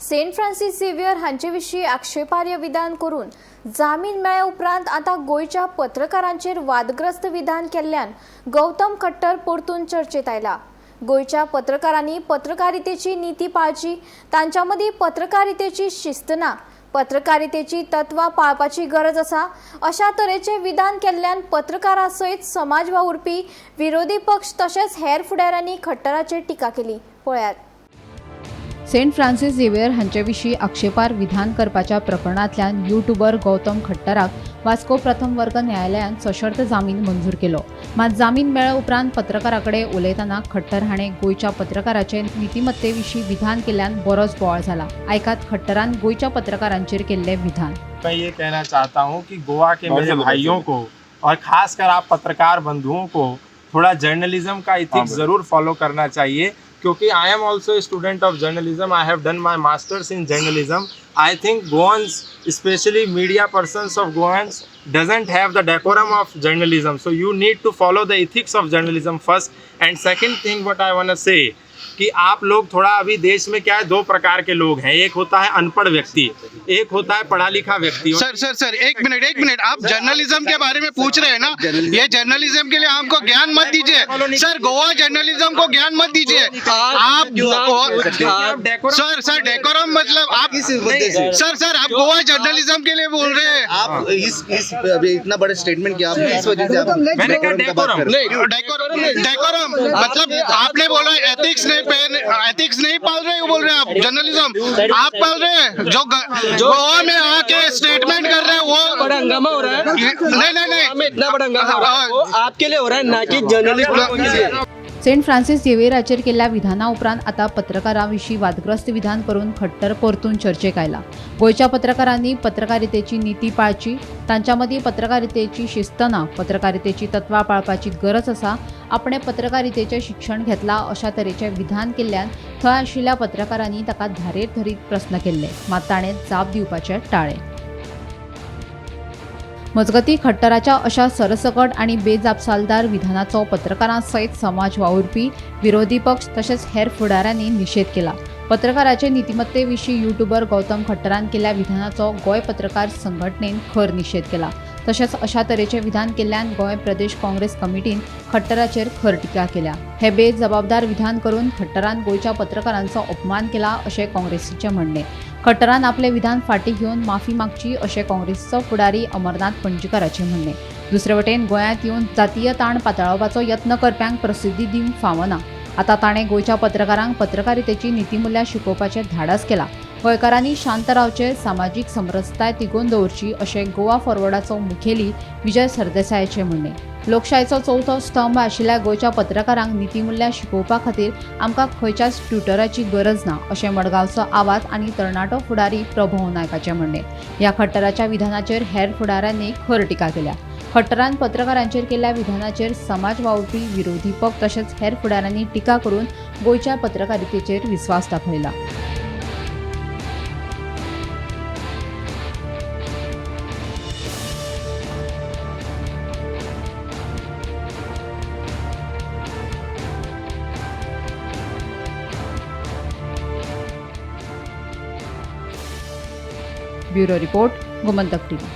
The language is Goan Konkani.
सेंट फ्रांसीस झेवियर हांचे विशीं आक्षेपार्ह विधान करून जामीन मेळ्ळ्या उपरांत आतां गोंयच्या पत्रकारांचेर वादग्रस्त विधान केल्ल्यान गौतम खट्टर परतून चर्चेत आयला। गोंयच्या पत्रकारांनी पत्रकारितेची नीती पाळची, तांच्या मदीं पत्रकारितेची शिस्त ना, पत्रकारितेची तत्वां पाळपाची गरज आसा अशा तरेचे विधान केल्ल्यान पत्रकारां सयत समाज वावुरपी, विरोधी पक्ष तशेंच हेर फुडाऱ्यांनी खट्टराचेर टिका केली। पळयात। सेंट फ्रांसीस झेवियर हांचे विशीं आक्षेपार्ह विधान करपाच्या प्रकरणांतल्यान युट्यूबर गौतम खट्टराक वास्को प्रथम वर्ग न्यायालयान सशर्त जामीन मंजूर केलो। मात जामीन मेळ्ळे उपरांत पत्रकारां कडेन उलयतना खट्टर हाणें गोंयच्या पत्रकाराचे नीतिमत्ते विशीं विधान केल्ल्यान बरोच बोवाळ जाला। आयकात खट्टरान गोंयच्या पत्रकारांचेर केल्लें विधान। मैं ये कहना चाहता हूँ कि गोवा के मेरे भाइयों को और खासकर आप पत्रकार बंधुओं को थोड़ा जर्नलिज्म का इथिक्स जरूर फॉलो करना चाहिए, क्योंकि I am also a student of journalism. I have done my masters in journalism. I think Goans, especially media persons of Goans, doesn't have the decorum of journalism. So you need to follow the ethics of journalism first. And second thing what I want to say कि आप लोग थोड़ा अभी देश में क्या है, दो प्रकार के लोग हैं, एक होता है अनपढ़ व्यक्ति, एक होता है पढ़ा लिखा व्यक्ति। सर सर सर एक मिनट, आप जर्नलिज्म के बारे में पूछ रहे हैं ना, ये जर्नलिज्म के लिए हमको ज्ञान मत दीजिए सर, गोवा जर्नलिज्म को ज्ञान मत दीजिए आप। सर सर डेकोरम मतलब आप सर सर आप गोवा जर्नलिज्म के लिए बोल रहे हैं। आप इस अभी इतना बड़ा स्टेटमेंट किया आप, इस वजह से आप मैंने कहा decorum का बात decorum। कर रहे हैं। नहीं, डेकोरम मतलब आपने बोला एथिक्स नहीं, एथिक्स नहीं पाल रहे हो, बोल रहे हैं आप जर्नलिज्म आप पाल रहे हैं। जो गोवा में आके स्टेटमेंट कर रहे हैं वो बड़ा हंगामा हो रहा है। नहीं नहीं नहीं, में इतना बड़ा हंगामा हो रहा है वो आपके लिए हो रहा है, ना कि जर्नलिस्ट लोगों के लिए। सेंट फ्रांसीस झेवियराचेर केल्ल्या विधाना उपरांत आतां पत्रकारां विशीं वादग्रस्त विधान करून खट्टर परतून चर्चेक आयला। गोंयच्या पत्रकारांनी पत्रकारितेची नीती पाळची, तांच्या मदीं पत्रकारितेची शिस्त ना, पत्रकारितेची तत्वां पाळपाची गरज आसा, आपणें पत्रकारितेचें शिक्षण घेतलां अशा तरेचें विधान केल्ल्यान थंय आशिल्ल्या पत्रकारांनी ताका धारेर धरीत प्रस्न केल्ले, मात ताणें जाप दिवपाचें टाळ्ळें। मजगतीं खट्टराच्या अशा सरसकट आनी बेजापसालदार विधानाचो पत्रकारां सयत समाज वावुरपी, विरोधी पक्ष तशेंच हेर फुडाऱ्यांनी निशेध केला। पत्रकाराचे नीतिमत्ते विशीं युट्यूबर गौतम खट्टरान केल्ल्या विधानाचो गोंय पत्रकार संघटनेन खर निशेध केला। तशेंच अशा तरेचें विधान केल्ल्यान गोंय प्रदेश काँग्रेस कमिटीन खट्टराचेर खर टिका केल्या। हे बेजबाबदार विधान करून खट्टरान गोंयच्या पत्रकारांचो अपमान केला अशें काँग्रेसीचें म्हणणें। खट्टरान आपलें विधान फाटीं घेवन माफी मागची अशें काँग्रेसीचो फुडारी अमरनाथ पणजीकाराचें म्हणणें। दुसरे वटेन गोंयांत येवन जातीय ताण पातळावपाचो यत्न करप्यांक प्रसिद्धी दिवंक फावना। आतां ताणें गोंयच्या पत्रकारांक पत्रकारितेची नीतिमुल्यां शिकोवपाचें धाडस केलां। गोंयकारांनी शांत रावचें, सामाजीक समरसताय तिगोवन दवरची अशें गोवा फॉरवर्डाचो मुखेली विजय सरदेसायाचें म्हणणें। लोकशायेचो चवथो स्तंभ आशिल्ल्या गोंयच्या पत्रकारांक नीतिमुल्यां शिकोवपा खातीर आमकां खंयच्याच ट्युटराची गरज ना अशें मडगांवचो आवाज आनी तरणाटो फुडारी प्रभव नायकाचें म्हणणें। ह्या खट्टराच्या विधानाचेर हेर फुडाऱ्यांनी खर टिका केल्या। खट्टरान पत्रकारांचेर केल्ल्या विधानाचेर समाज वावुरपी, विरोधी पक्ष तशेंच हेर फुडाऱ्यांनी टिका करून गोंयच्या पत्रकारितेचेर विस्वास दाखयला। Bureau report, Gomantak TV.